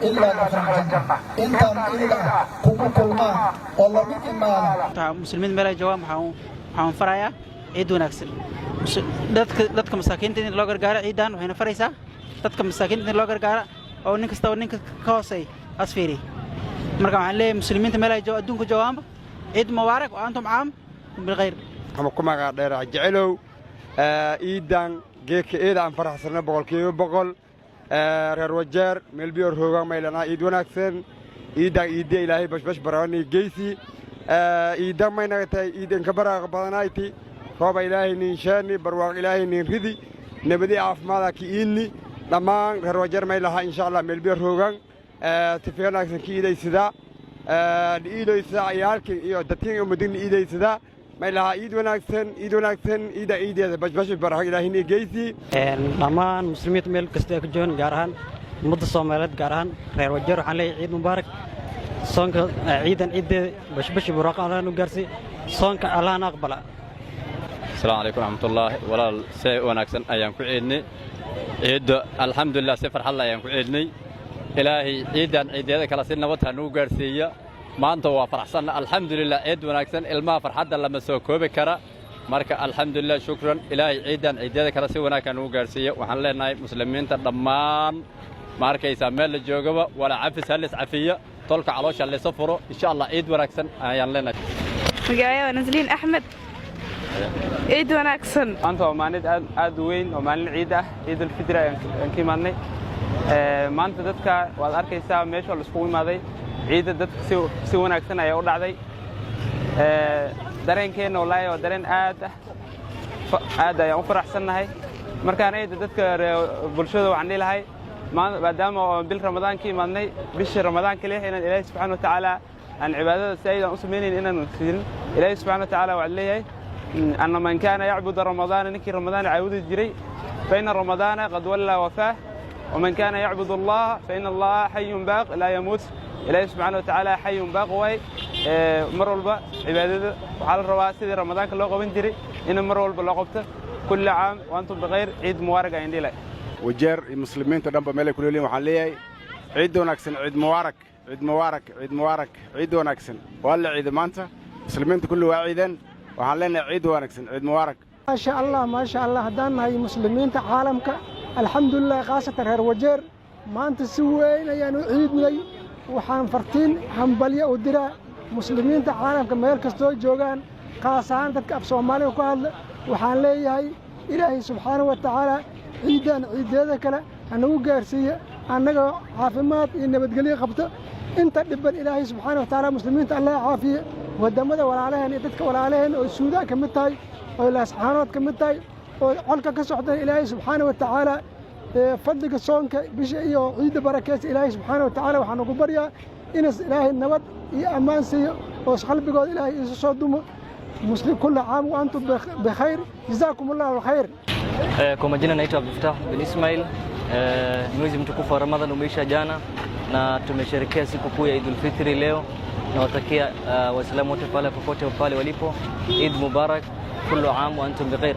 إلا دخل الجنة. Intaan ciid ah kugu kulmaan oo lagu imaado. Muslimiin meel ay joogaan waxaan farayaa ciid wanaagsan. Dadka masaakiinta in loo gargaaro ciidan waxayna faraysaa dadka masaakiinta in loo gargaaro oo nin kastaba ninka ka hooseey asfiiri. Marka waxaan leeyahay muslimiinta meel ay adduunka joogaanba, ciid mubaarak وأنتم عام بخير. Ama ku magac dheeraa Jecelow. Ciidan geedka eeda aan faraxsanno 100%. Reer Wajeer meelbiyo roogaan maylanaa ciid wanaagsan. Ciidan ciidde Ilaahay bashbash baraani geysi. Ciidan maynaga tahay ciidan ka baraaqa badanayti. Rooba Ilaahay nin sheeni, barwaaq Ilaahay nin ridi, nabadi caafimaada ki iidni. Dhammaan reer Wajeer may lahaa, insha Allah, meelbiyo roogaan si wanaagsan ki iidaysadaa, iidaysadaa ciyaalkin iyo dadkin ummadin iidaysadaa. May lahaa ciid wanaagsan, ciid wanaagsan. Ciida ciideeda bashbash baraaq Ilaahay nin geysi. Dhammaan muslimiinta meel kasta ay ku joogaan, gaar ahaan ummadda Soomaaliyeed, gaar ahaan reer Wajeer, waxaan leeyahay ciid mubaarak. Soonka ciidan ciiddeeda bashbashi barwaaqo Allahna u gaarsiiy, soonka Allahna aqbala. Asalaamu calaykum raxmatullaahi. Walaal, si wanaagsan ayaan ku ciidnay ciidda, alxamdulilah, si farxadla ayaan ku ciidnay. Ilaahay ciiddan ciideeda kale si nabad ha nugu gaarsiiya. Maanta waa faraxsanna, alxamdulilah. Ciid wanaagsan. Ilmaha farxadda lama soo koobi kara. Marka alxamdulilah, shukran. Ilaahay ciiddan ciideeda kale si wanaag ha nugu gaarsiiya. Waxaan leenahay muslimiinta dhammaan, ma arkaysaa, meel la joogaba wala cafis ha lis cafiya, tolka caloosha laysa furo, insha Allah. Ciid wanaagsan ayaan leenahay. Magacayga waa Nasliin Axmed. Ciid wanaagsan. Maanta waa maalin aad aad u weyn oo maalin ciid ah, Ciidulfitri ayaan ka imaadnay. Maanta dadka waad arkaysaa meesha la iskugu imaaday. Ciidda dadka si wanaagsan ayaa u dhacday. Dareenkeenna wallaahi waa dareen aad ah, aad ayaan u faraxsannahay. Markaan ciidda dadka bulshada waxaan dhihi lahay, maadaama oo bil Ramadaan ka imaadnay, bishii Ramadaan kaliya inaan Ilaahay subxaana wa tacaala aan cibaadada si aydan u samaynayn inaan fiirin. Ilaahay subxaana wa tacaala waxaa leeyahay أن من كان يعبد رمضان, ninkii Ramadaan caabudi jiray, فإن رمضان قد ولى وفاه, ومن كان يعبد الله فإن الله حي باق لا يموت. Ilaahay subxaana wa tacaala حي باق waay. Mar walba cibaadada waxaa la rabaa sidii Ramadaanka loo qaban jiray in mar walba loo qabto. كل عام وأنتم بخير. Ciid mubaarak ayaan dhihi lahay. Wajeer iyo muslimiinta dhanba meelay ku leelihin waxaan leeyahay ciid wanaagsan, ciid mubaarak, ciid mubaarak, ciid mubaarak, ciid wanaagsan. Waa la ciida maanta, muslimiinta kulli waa ciideen. Waxaan leenahay ciid wanaagsan, ciid mubaarak. Maasha Allah, maasha Allah. Haddaan nahay muslimiinta caalamka, alxamdulilah, khaasatan reer Wajeer, maanta si weyn ayaan u ciidnay. Waxaan fartiin hambalyo u diraa muslimiinta caalamka meel kastoo joogaan, khaas ahaan dadka af Soomaaliga ku hadla. Waxaan leeyahay Ilaahay subxaanahu wa tacaala ciiddan ciiddeeda kale hanagu gaarsiiya annagoo caafimaad iyo nabadgelyo qabto. Inta dhiban Ilaahay subxaana wa tacaala muslimiinta Allah caafiye. Waddamada walaalaheen iyo dadka walaalaheen oo Suudaan ka mid tahay, oo Laascaanood ka mid tahay, oo colka ka socdan, Ilaahay subxaana wa tacaala fadliga soonka bisha iyo ciidda barakeysa, Ilaahay subxaana wa tacaala waxaan ugu baryaa inas Ilaahay nabad iyo ammaan siiyo oo qalbigooda Ilaahay isu soo dumo. Muslim, كل عام وأنتم بخير, جزاكم الله الخير. Kwa majina naitwa Abdulfatah bin Ismail. Mwezi mtukufu wa Ramadhan umeisha jana na tumesherehekea siku kuu ya Idul Fitri leo. Nawatakia Waislamu wote pale popote pale walipo Eid Mubarak, كل عام وأنتم بخير.